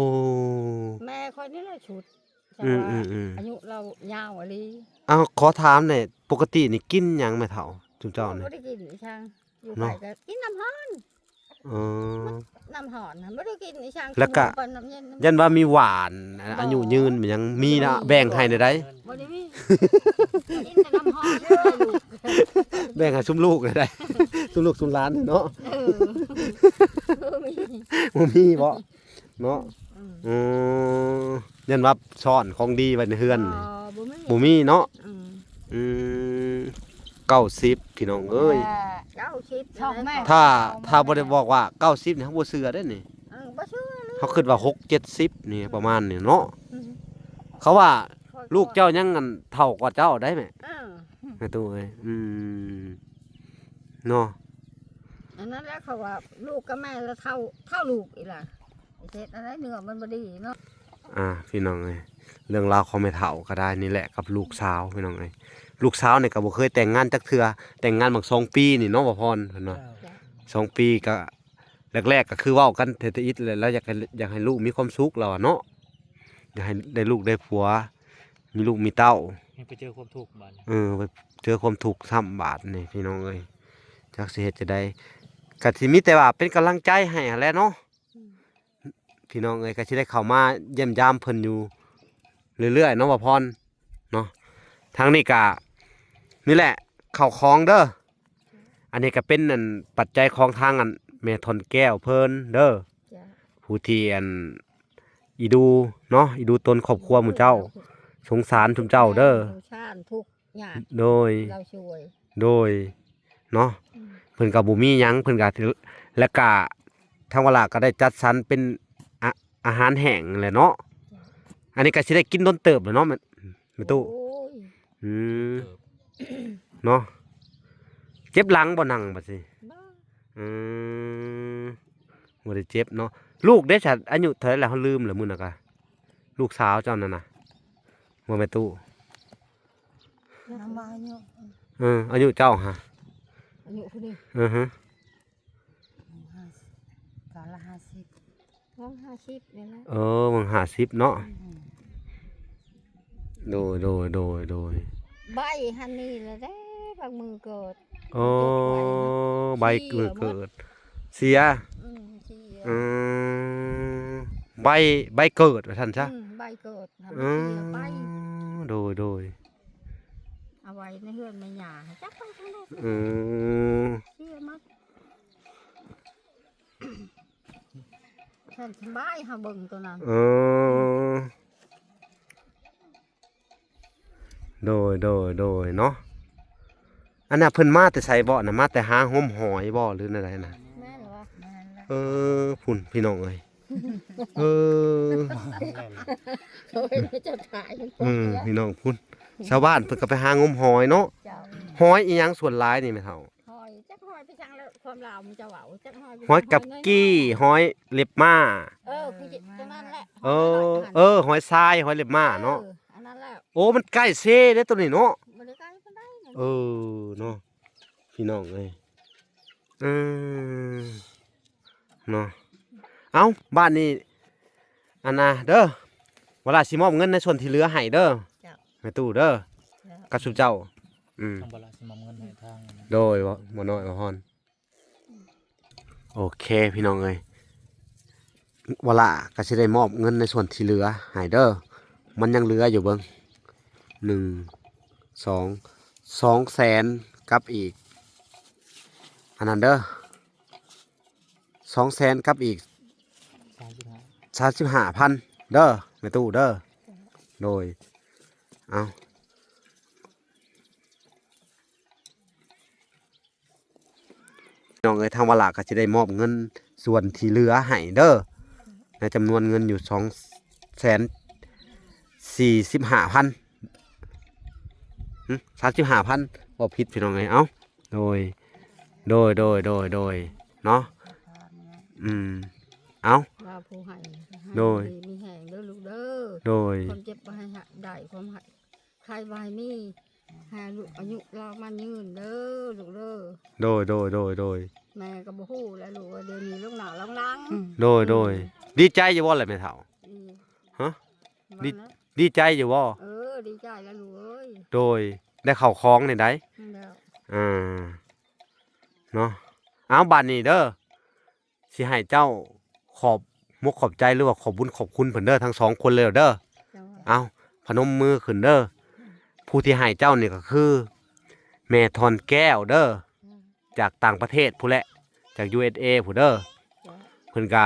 ແມ່ຂ້ອຍນີ້ແຫຼະຊຸດ. ອືມໆໆ ອາຍຸລາວຍາວອີ່ຫຼີ. ເອົາ ຂໍຖາມແດ່ ປົກກະຕິນີ້ກິນຫຍັງແມ່ເຖົ້າ ຊຸມເຈົ້ານີ້? ບໍ່ໄດ້ກິນອີ່ຫຍັງ ຢູ່ ເນາະ ໄປກໍກິນນ້ຳຮ້ອນ. ເອີ ນ້ຳຮ້ອນນະ ບໍ່ໄດ້ກິນອີ່ຫຍັງ. ແລ້ວກະ ກິນນ້ຳເຢັນ ຢ້ານວ່າມີຫວານ ບໍ່ ອາຍຸຍືນຫຍັງມີນະ ແບ່ງໃຫ້ແດ່ໃດ໋. ບໍ່ໄດ້ມີ ກິນແຕ່ນ້ຳຮ້ອນເລີຍລູກ. ແບ່ງໃຫ້ຊຸມລູກແດ່ໃດ໋ ຊຸມລູກຊຸມຫຼານເນາະ. ເອີ ບໍ່ມີ ບໍ່ມີບໍ? ເນາະ. ອືມ ເອີ ຢ້ານວ່າຊ້ອນຂອງດີໄວ້ໃນເຮືອນ. ອໍ ບໍ່ມີ ບໍ່ມີເນາະ. ອືມ ອືມ ເກົ້າສິບ ພີ່ນ້ອງເອີຍ. ເກົ້າສິບ ຖ້າ ຖ້າບໍ່ໄດ້ບອກວ່າເກົ້າສິບນີ້ ເຮົາບໍ່ເຊື່ອເດ້ນີ້. ເອີ ບໍ່ເຊື່ອເລີຍ. ເຮົາຄິດວ່າຫົກເຈັດສິບນີ້ ອືມ ປະມານນີ້ເນາະ. ອືມ ເຂົາວ່າລູກເຈົ້າຍັງ ອັນ ເຖົ້າກວ່າເຈົ້າໄດ໋ແມ່. ເອີ ແມ່ຕູ້ເອີຍ. ອືມ ເນາະ. ອັນນັ້ນແຫຼະ ເຂົາວ່າລູກກັບແມ່ລະເຖົ້າ ເຖົ້າລູກອີກລະ ເຮັດອັນໃດເນື້ອມັນບໍ່ດີເນາະ. ອ່າ ພີ່ນ້ອງເອີຍ ເລື່ອງລາວຂອງແມ່ເຖົ້າກໍໄດ້ນີ້ແຫຼະ ກັບລູກສາວພີ່ນ້ອງເອີຍ. ລູກສາວນີ້ກໍບໍ່ເຄີຍແຕ່ງງານຈັກເທື່ອ ແຕ່ງງານບັກສອງປີນີ້ເນາະ ບໍ່ພອນ ເພິ່ນວ່າ ເຈົ້າ ສອງປີກໍ ແລກໆກໍຄືເວົ້າກັນແທ້ໆ ອີກແຫຼະ ລາວຢາກໃຫ້ ຢາກໃຫ້ລູກມີຄວາມສຸກ ລາວວ່າເນາະ ຢາກໃຫ້ໄດ້ລູກໄດ້ຜົວ ມີລູກມີເຕົ້າ ຍັງໄປເຈີຄວາມທຸກບາດນີ້ ເອີ ໄປເຈີຄວາມທຸກຊ້ຳບາດນີ້ພີ່ນ້ອງເອີຍ. ຈັກຊິເຮັດຈັ່ງໃດ ກໍຊິມີແຕ່ວ່າເປັນກຳລັງໃຈໃຫ້ຫັ້ນແຫຼະເນາະ ອືມ ພີ່ນ້ອງເອີຍ. ກໍຊິໄດ້ເຂົ້າມາຢ້ຽມຢາມເພິ່ນຢູ່ເລື້ອຍໆເນາະ ບໍ່ພອນ ເນາະ. ທາງນີ້ກະ ນີ້ແຫຼະ ເຂົ້າຂອງເດີ. ອັນນີ້ກະເປັນອັນປັດໄຈຂອງທາງອັນແມ່ທ່ອນແກ້ວເພິ່ນເດີ ເຈົ້າ ຜູ້ທີ່ອັນອີດູເນາະ ອີດູຕົນຄອບຄົວໝູ່ເຈົ້າ ເຈົ້າ ສົງສານຊຸມເຈົ້າເດີ ສົງສານທຸກຍາກ ໂດຍ ລາວຊ່ວຍ ໂດຍ ເນາະ ອືມ ເພິ່ນກໍບໍ່ມີຫຍັງ ເພິ່ນກໍ ແລ້ວກະທາງວາລະກໍໄດ້ຈັດສັນເປັນ ອາ ອາຫານແຫ້ງແຫຼະເນາະ. ອັນນີ້ກໍຊິໄດ້ກິນດົນເຕີບແລ້ວເນາະ ແມ່ ແມ່ຕູ້ ໂອ້ຍ ອືມ ເນາະ ເຈັບຫຼັງບໍ່ ນັ່ງບັດນີ້ ບໍ່ ອືມ ບໍ່ໄດ້ເຈັບເນາະ. ລູກເດ້ ອາຍຸເທົ່າໃດແລ້ວ ເຮົາລືມແລ້ວມື້ນັ້ນກະ ລູກສາວເຈົ້ານັ້ນນະ ບໍ່ແມ່ຕູ້ ນຳວ່າອາຍຸ ເອີ ອາຍຸເຈົ້າຫະ ອາຍຸຜູ້ນີ້ ອືຮຶ ຫ້າ ກາລະຫ້າສິບ ຫ້າສິບນີ້ແຫຼະ ເອີ ຫວ່າງຫ້າສິບເນາະ ອືມ ໂດຍ ໂດຍ ໂດຍ ໂດຍ ໃບຫັ້ນນີ້ແຫຼະເດ້ ບາງມື້ເກີດ ໂອ້ ໃບເກີດ ເສຍ ອືມ ເສຍ ອືມ ໃບ ໃບເກີດວ່າຊັ້ນຊະ ອືມ ໃບເກີດ ອືມ ໃບ ໂດຍ ໂດຍ ເອົາໄວ້ໃນເຮືອນແມ່ຍ່າ ຈັກໄປທາງໃດ ອືມ ເສຍໝົດ ແມ່ນສະບາຍ ເຮົາເບິ່ງໂຕນັ້ນ ເອີ ໂດຍ ໂດຍ ໂດຍ ເນາະ. ອັນນັ້ນເພິ່ນມາແຕ່ໃສເບາະນະ ມາແຕ່ຫາງົມຫອຍເບາະ ຫຼືແນວໃດນະ? ແມ່ນແລ້ວ ແມ່ນແລ້ວ ເອີ ພຸ້ນ ພີ່ນ້ອງເອີຍ ເອີ ໂອ້ຍ ເຈົ້າຂາຍ ເອີ ພີ່ນ້ອງ ພຸ້ນ ຊາວບ້ານເພິ່ນກໍໄປຫາງົມຫອຍເນາະ ເຈົ້າ ຫອຍອີ່ຫຍັງສ່ວນຫຼາຍນີ້ແມ່ເຖົ້າ? ຫອຍ ຈັກຫອຍໄປທາງແລ້ວ ຄວາມລາວມັນຈະເວົ້າ ຈັກຫອຍໄປ ຫອຍກັບກີ້ ຫອຍເລັບມ້າ ເອີ ຄືຕົວນັ້ນແຫຼະ ເອີ ເອີ ຫອຍຊາຍ ຫອຍເລັບມ້າເນາະ ເອີ ອັນນັ້ນແຫຼະ ໂອ້ ມັນໃກ້ເຊເດ້ຕົວນີ້ເນາະ ບໍ່ໄດ້ໃກ້ປານໃດ ເອີ ເນາະ ພີ່ນ້ອງເອີຍ ເອີ ເນາະ ເອົ້າ ບາດນີ້ ອັນນ່າເດີ ວາລາຊິມອບເງິນໃນສ່ວນທີ່ເຫຼືອໃຫ້ເດີ ເຈົ້າ ແມ່ຕູ້ເດີ ເຈົ້າ ກັບຊຸມເຈົ້າ ອືມ ທາງບ່າວລາວຊິມອບເງິນໃຫ້ທາງ ໂດຍ ບໍ່ ບໍ່ນ້ອຍ ບໍ່ຮອນ ໂອເຄ ພີ່ນ້ອງເອີຍ ວາລາກໍຊິໄດ້ມອບເງິນໃນສ່ວນທີ່ເຫຼືອໃຫ້ເດີ ມັນຍັງເຫຼືອຢູ່ ເບິ່ງ ໜຶ່ງ ສອງ ສອງແສນກັບອີກ ອັນນັ້ນເດີ ສອງແສນກັບອີກ ສາມສິບຫ້າ ສາມສິບຫ້າພັນເດີ ແມ່ຕູ້ເດີ ໂດຍ ເອົາ ນ້ອງເອີຍ ທາງວາລາກໍຊິໄດ້ມອບເງິນສ່ວນທີ່ເຫຼືອໃຫ້ເດີ ໃນຈຳນວນເງິນຢູ່ສອງແສນສີ່ສິບຫ້າພັນ ຫຶ ສາມສິບຫ້າພັນ ເວົ້າຜິດ ພີ່ນ້ອງເອີຍ ເອົ້າ ໂດຍ ໂດຍ ໂດຍ ໂດຍ ໂດຍ ເນາະ ອືມ ເອົ້າ ລາວຜູ້ໃຫ້ ໂດຍ ໃຫ້ຢູ່ດີມີແຮງເດີລູກເດີ ໂດຍ ຄວາມເຈັບບໍ່ໃຫ້ໄດ້ ຄວາມໄຂ້ບໍ່ໃຫ້ມີ ໃຫ້ລູກອາຍຸລາວໝັ້ນຍືນເດີລູກເດີ ໂດຍ ໂດຍ ໂດຍ ໂດຍ ແມ່ກໍບໍ່ຮູ້ແຫຼະລູກເອີຍ ດຽວນີ້ລວງໜ້າລວງຫຼັງ ໂດຍ ໂດຍ ອືມ ດີໃຈຢູ່ບໍ່ລະແມ່ເຖົ້າ? ອືມ ຮະ? ດີ ດີໃຈຢູ່ບໍ່? ເອີ ດີໃຈແລ້ວລູກເອີຍ ໂດຍ ໄດ້ເຂົ້າຂອງນີ້ໄດ໋ ແມ່ນແລ້ວ ອ່າ ເນາະ ເອົາ ບາດນີ້ເດີ ຊິໃຫ້ເຈົ້າຂອບມົກຂອບໃຈ ຫຼືວ່າຂອບບຸນຂອບຄຸນເພິ່ນເດີ ທັງສອງຄົນເລີຍເດີ ເຈົ້າ ເອົາ ພະນົມມືຂຶ້ນເດີ ຜູ້ທີ່ໃຫ້ເຈົ້ານີ້ກໍຄື ແມ່ທ່ອນແກ້ວເດີ ເຈົ້າ ຈາກຕ່າງປະເທດພຸ້ນແຫຼະ ຈາກ ຢູເອສເອ ພຸ້ນເດີ ເຈົ້າ ເພິ່ນກະ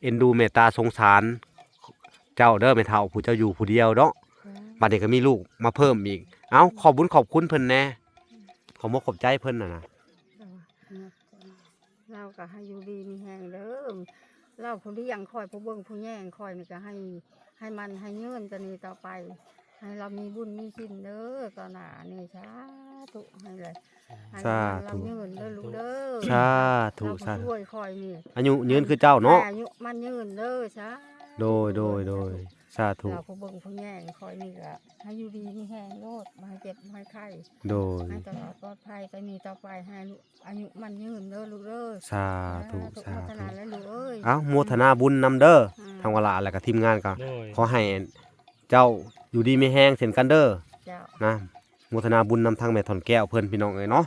ເອັນດູເມດຕາສົງສານເຈົ້າເດີແມ່ເຖົ້າ ຜູ້ເຈົ້າຢູ່ຜູ້ດຽວເນາະ ເຈົ້າ ບັດນີ້ກໍມີລູກມາເພີ່ມອີກ ເອົ້າ ຂອບບຸນຂອບຄຸນເພິ່ນແດ່ ຂອບມົກຂອບໃຈເພິ່ນຫັ້ນນະ ເຈົ້າ ລາວກໍໃຫ້ຢູ່ດີມີແຮງເດີ ລາວຜູ້ລ້ຽງຂ້ອຍ ຜູ້ເບິ່ງຜູ້ແຍງຂ້ອຍນີ້ກໍໃຫ້ ໃຫ້ໝັ້ນໃຫ້ຍືນແຕ່ນີ້ຕໍ່ໄປ ໃຫ້ລາວມີບຸນມີສິນເດີຕໍ່ໜ້ານີ້ ສາທຸ ໃຫ້ລະ ໃຫ້ ສາທຸ ໃຫ້ລາວຍືນເດີລູກເດີ ສາທຸ ສາທຸ ຊ່ວຍຂ້ອຍນີ້ ອາຍຸຍືນຄືເຈົ້າເນາະ ໃຫ້ອາຍຸໝັ້ນຍືນເດີ ສາທຸ ໂດຍ ໂດຍ ໂດຍ ສາທຸ ເຈົ້າຜູ້ເບິ່ງຜູ້ແຍງຂ້ອຍນີ້ກໍໃຫ້ຢູ່ດີມີແຮງໂລດ ບໍ່ໃຫ້ເຈັບບໍ່ໃຫ້ໄຂ້ ໂດຍ ໃຫ້ຕະຫຼອດປອດໄພ ແຕ່ນີ້ຕໍ່ໄປໃຫ້ອາຍຸໝັ້ນຍືນເດີລູກເດີ ສາທຸ ສາທຸ ສາທຸ ອາ ອະນຸໂມທະນາແລ້ວລູກເອີຍ ເອົ້າ ໂມທະນາບຸນນຳເດີ ອືມ ທາງວາລະ ແລະກໍທີມງານກໍ ໂດຍ ຂໍໃຫ້ເຈົ້າຢູ່ດີມີແຮງເຊັ່ນກັນເດີ ເຈົ້າ ນະ ໂມທະນາບຸນນຳທາງແມ່ທ່ອນແກ້ວເພິ່ນ ພີ່ນ້ອງເອີຍເນາະ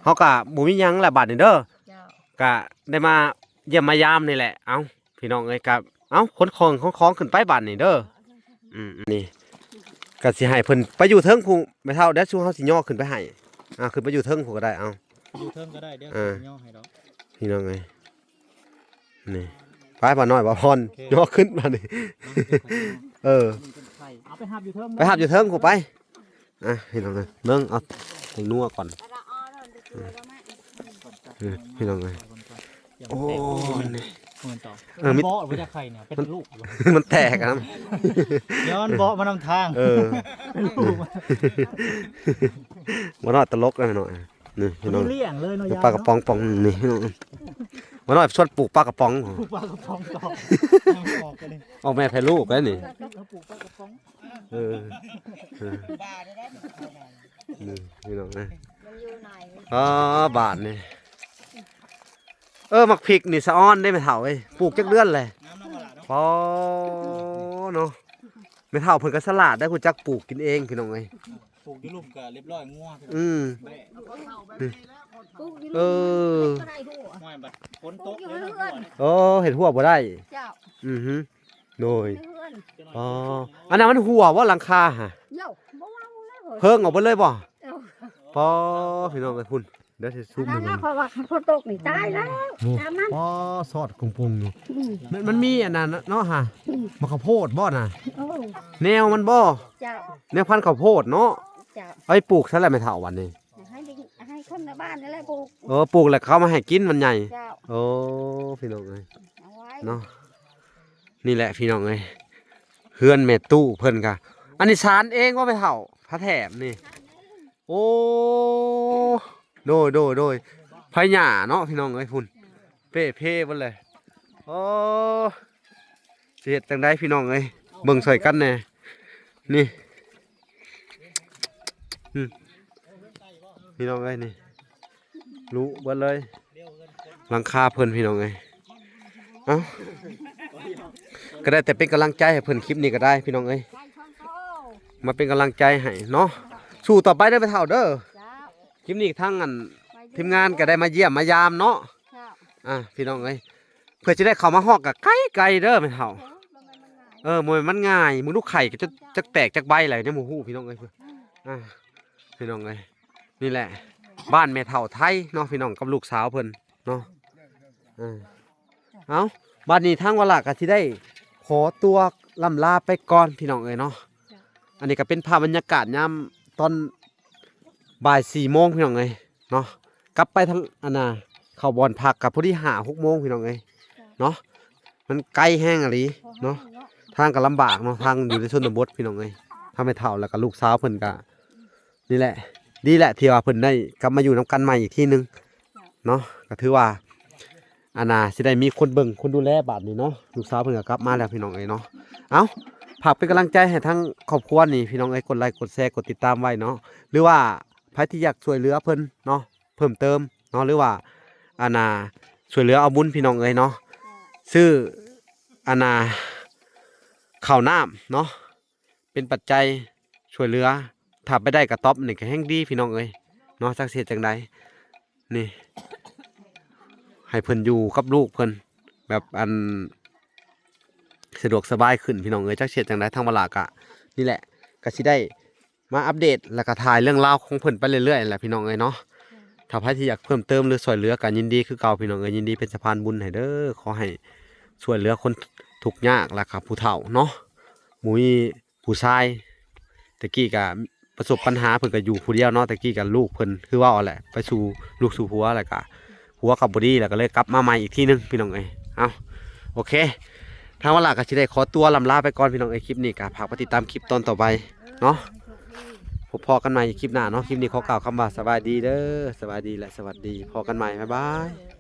ເຈົ້າ ເຮົາກໍບໍ່ມີຫຍັງແຫຼະບາດນີ້ເດີ ເຈົ້າ ກໍໄດ້ມາຢ້ຽມມາຢາມນີ້ແຫຼະ ເອົ້າ ພີ່ນ້ອງເອີຍ ກໍ ເອົ້າ ຂົນຂອງ ຂົນຂອງຂຶ້ນໄປບາດນີ້ເດີ ອືມ ນີ້ ກໍຊິໃຫ້ເພິ່ນໄປຢູ່ເທິງພຸ້ນ ແມ່ເຖົ້າ ດຽວຊຸມເຮົາຊິຍໍຂຶ້ນໄປໃຫ້ ອ່າ ຂຶ້ນໄປຢູ່ເທິງພຸ້ນກໍໄດ້ ເອົ້າ ຢູ່ເທິງກໍໄດ້ ດຽວ ອ່າ ຊິຍໍໃຫ້ດອກ ພີ່ນ້ອງເອີຍ ນີ້ ໄປ ບ່າວນ້ອຍ ບ່າວພອນ ໂອເຄ ຍໍຂຶ້ນມານີ້ ເອີ ເອົາໄປຮັບຢູ່ເທິງ ໄປຮັບຢູ່ເທິງພຸ້ນໄປ ອ່ະ ພີ່ນ້ອງເອີຍ ເບິ່ງເອົາແປ້ງນົວກ່ອນ ອືມ ພີ່ນ້ອງເອີຍ ໂອ້ ນີ້ ເອີ ມີ ມັນບໍ່ ບໍ່ຢາກໄຂ່ນີ້ ເປັນລູກ ມັນແຕກນຳ ຍ້ອນເບາະມານຳທາງ ເອີ ເປັນລູກ ບໍ່ນອນຕະຫຼົກນະນ້ອຍ ນີ້ພີ່ນ້ອງ ລ້ຽງເລີຍເນາະ ປາກະປ໋ອງປ່ອງນີ້ພີ່ນ້ອງ ບໍ່ນ້ອຍຊວນປູກປາກະປ໋ອງ ປູກປາກະປ໋ອງຕໍ່ ອອກແມ່ແຜ່ລູກແລ້ວນີ້ ເອົາປູກປາກະປ໋ອງ ເອີ ເອີ ນີ້ພີ່ນ້ອງເອີຍ ມັນຢູ່ໃນ ອໍ ບາດນີ້ ເອີ ໝາກພິກນີ້ສະອອນເດ້ແມ່ເຖົ້າເອີຍ ປູກຈັກເດືອນແຫຼະ ງາມເນາະ ອໍ ເນາະ ແມ່ເຖົ້າເພິ່ນກໍສະຫຼາດໄດ໋ ຮູ້ຈັກປູກກິນເອງພີ່ນ້ອງເອີຍ ປູກຢູ່ລຸ່ມກໍລຽບຮ້ອຍ ງົວ ອືມ ປູກຢູ່ ເອີ ລຸ່ມກໍໄດ້ຫົວ ຫ້ວຍ ບັດຝົນຕົກ ປູກຢູ່ເຮືອນ ໂອ້ ເຮັດຮົ້ວບໍ່ໄດ້ ເຈົ້າ ອືຮຶ ໂດຍ ຢູ່ເຮືອນ ອໍ ອັນນັ້ນມັນຮົ່ວບໍ່ ຫຼັງຄາຫະ ໂຍ ບໍ່ເວົ້າແລ້ວເຮີ້ຍ ເພີ້ງອອກເບິດເລີຍບໍ່ ເອີ ປໍ ພີ່ນ້ອງເອີຍ ພຸ້ນ ດຽວຊິຊູມໃຫ້ເບິ່ງ ເພາະວ່າຝົນຕົກນີ້ຕາຍແລ້ວ ໂອ້ ຕາມນັ້ນ ອໍ ຊອດກຸງປຸງຢູ່ ອືມ ມັນ ມັນມີອັນນັ້ນເນາະຫະ ອືມ ໝາກເຂົ້າໂພດບໍ່ນະ ໂອ້ ແນວມັນບໍ່ ເຈົ້າ ແນວພັນເຂົ້າໂພດເນາະ ເຈົ້າ ເອົາໄປປູກໃສລະແມ່ເຖົ້າບັດນີ້ ໃຫ້ ໃຫ້ຄົນໃນບ້ານນີ້ແຫຼະປູກ ເອີ ປູກແລ້ວເຂົາມາໃຫ້ກິນມັນໃຫຍ່ ເຈົ້າ ໂອ້ ພີ່ນ້ອງເອີຍ ເອົາໄວ້ ເນາະ ນີ້ແຫຼະພີ່ນ້ອງເອີຍ ເຮືອນແມ່ຕູ້ເພິ່ນກະ ອັນນີ້ສານເອງບໍ່ແມ່ເຖົ້າ ຜ້າແຖບນີ້ ໂອ້ ໂດຍ ໂດຍ ໂດຍ ໄຜຫຍ້າເນາະພີ່ນ້ອງເອີຍ ພຸ້ນ ເປ່ເພເບິດເລີຍ ໂອ້ ຊິເຮັດຈັ່ງໃດພີ່ນ້ອງເອີຍ ເບິ່ງຊ່ອຍກັນແດ່ ນີ້ ອືມ ພີ່ນ້ອງເອີຍ ນີ້ ລຸເບິດເລີຍ ຫຼັງຄາເພິ່ນພີ່ນ້ອງເອີຍ ເອົ້າ ກໍໄດ້ແຕ່ເປັນກຳລັງໃຈໃຫ້ເພິ່ນ ຄລິບນີ້ກໍໄດ້ພີ່ນ້ອງເອີຍ ມາເປັນກຳລັງໃຈໃຫ້ເນາະ ສູ້ຕໍ່ໄປເດີແມ່ເຖົ້າເດີ ເຈົ້າ ຄລິບນີ້ທາງອັນ ໄປເດີ ທີມງານກໍໄດ້ມາຢ້ຽມມາຢາມເນາະ ເຈົ້າ ອ່າ ພີ່ນ້ອງເອີຍ ເພື່ອຈະໄດ້ເຂົ້າມາຮອດກໍໄກໆເດີແມ່ເຖົ້າ ເອີ ບໍ່ແມ່ນມັນງ່າຍ ເບິ່ງດູໄຂ່ກໍຈັກ ຈັກແຕກຈັກໃບແລ້ວຍັງບໍ່ຮູ້ພີ່ນ້ອງເອີຍ ອ່າ ພີ່ນ້ອງເອີຍ ນີ້ແຫຼະ ບ້ານແມ່ເຖົ້າໄທເນາະ ພີ່ນ້ອງ ກັບລູກສາວເພິ່ນເນາະ ເອີ ເອົ້າ ບັດນີ້ທາງວາລະກໍຊິໄດ້ຂໍຕົວລ່ຳລາໄປກ່ອນພີ່ນ້ອງເອີຍເນາະ ອັນນີ້ກໍເປັນພາບບັນຍາກາດຍາມຕອນບ່າຍສີ່ໂມງພີ່ນ້ອງເອີຍເນາະ ກັບໄປທາງອັນນ່າ ເຂົ້າບ່ອນພັກກໍພໍດີຫ້າຫົກໂມງພີ່ນ້ອງເອີຍເນາະ ມັນໄກແຮງອີ່ຫຼີເນາະ ທາງກໍລຳບາກເນາະ ທາງຢູ່ໃນຊົນນະບົດພີ່ນ້ອງເອີຍ ທາງແມ່ເຖົ້າແລ້ວກໍລູກສາວເພິ່ນກໍ ນີ້ແຫຼະ ດີແຫຼະທີ່ວ່າເພິ່ນໄດ້ກັບມາຢູ່ນຳກັນໃໝ່ອີກທີໜຶ່ງເນາະ ກໍຖືວ່າ ອັນນ່າ ຊິໄດ້ມີຄົນເບິ່ງຄົນດູແລບາດນີ້ເນາະ ລູກສາວເພິ່ນກໍກັບມາແລ້ວພີ່ນ້ອງເອີຍເນາະ ເອົ້າ ຝາກເປັນກຳລັງໃຈໃຫ້ທາງຄອບຄົວນີ້ພີ່ນ້ອງເອີຍ ກົດໄລກົດແຊກົດຕິດຕາມໄວ້ເນາະ ຫຼືວ່າໃຜທີ່ຢາກຊ່ວຍເຫຼືອເພິ່ນເນາະ ເພີ່ມເຕີມເນາະ ຫຼືວ່າ ອັນນ່າ ຊ່ວຍເຫຼືອເອົາບຸນພີ່ນ້ອງເອີຍເນາະ ຊື້ ອັນນ່າ ເຂົ້ານ້ຳເນາະ ເປັນປັດໄຈຊ່ວຍເຫຼືອ ຖ້າໄປໄດ້ກະຕ໊ອບນີ້ກະແຮ່ງດີພີ່ນ້ອງເອີຍເນາະ ຈັກຊິເຮັດຈັ່ງໃດນີ້ ໃຫ້ເພິ່ນຢູ່ກັບລູກເພິ່ນແບບ ອັນ ສະດວກສະບາຍຂຶ້ນພີ່ນ້ອງເອີຍ ຈັກຊິເຮັດຈັ່ງໃດ ທາງວາລະກະນີ້ແຫຼະ ກະຊິໄດ້ມາອັບເດດ ແລ້ວກະຖ່າຍເລື່ອງລາວຂອງເພິ່ນໄປເລື້ອຍໆແຫຼະພີ່ນ້ອງເອີຍເນາະ ຖ້າໃຜທີ່ຢາກເພີ່ມເຕີມ ຫຼື ຊ່ວຍເຫຼືອກະຍິນດີຄືເກົ່າພີ່ນ້ອງເອີຍ ຍິນດີເປັນສະພານບຸນໃຫ້ເດີ ຂໍໃຫ້ຊ່ວຍເຫຼືອຄົນທຸກຍາກ ແລ້ວກະຜູ້ເຖົ້າເນາະ ບໍ່ມີ ຜູ້ຊາຍ ແຕ່ກີ້ກະປະສົບບັນຫາ ເພິ່ນກະຢູ່ຜູ້ດຽວເນາະ ແຕ່ກີ້ກະລູກເພິ່ນ ຄືເວົ້າຫັ້ນແຫຼະ ໄປສູ່ລູກສູ່ຜົວ ແລ້ວກະຜົວກະບໍ່ດີ ແລ້ວກະເລີຍກັບມາໃໝ່ອີກທີໜຶ່ງພີ່ນ້ອງເອີຍ ເອົ້າ ໂອເຄ ທາງວາລະກະຊິໄດ້ຂໍຕົວລ່ຳລາໄປກ່ອນພີ່ນ້ອງເອີຍ ຄລິບນີ້ກະຝາກໄປຕິດຕາມຄລິບຕອນຕໍ່ໄປເນາະ ພົບພໍ້ກັນໃໝ່ຄລິບໜ້າເນາະ ຄລິບນີ້ຂໍກ່າວຄຳວ່າສະບາຍດີເດີ ສະບາຍດີ ແລະ ສະຫວັດດີ ພໍ້ກັນໃໝ່ ບາຍບາຍ.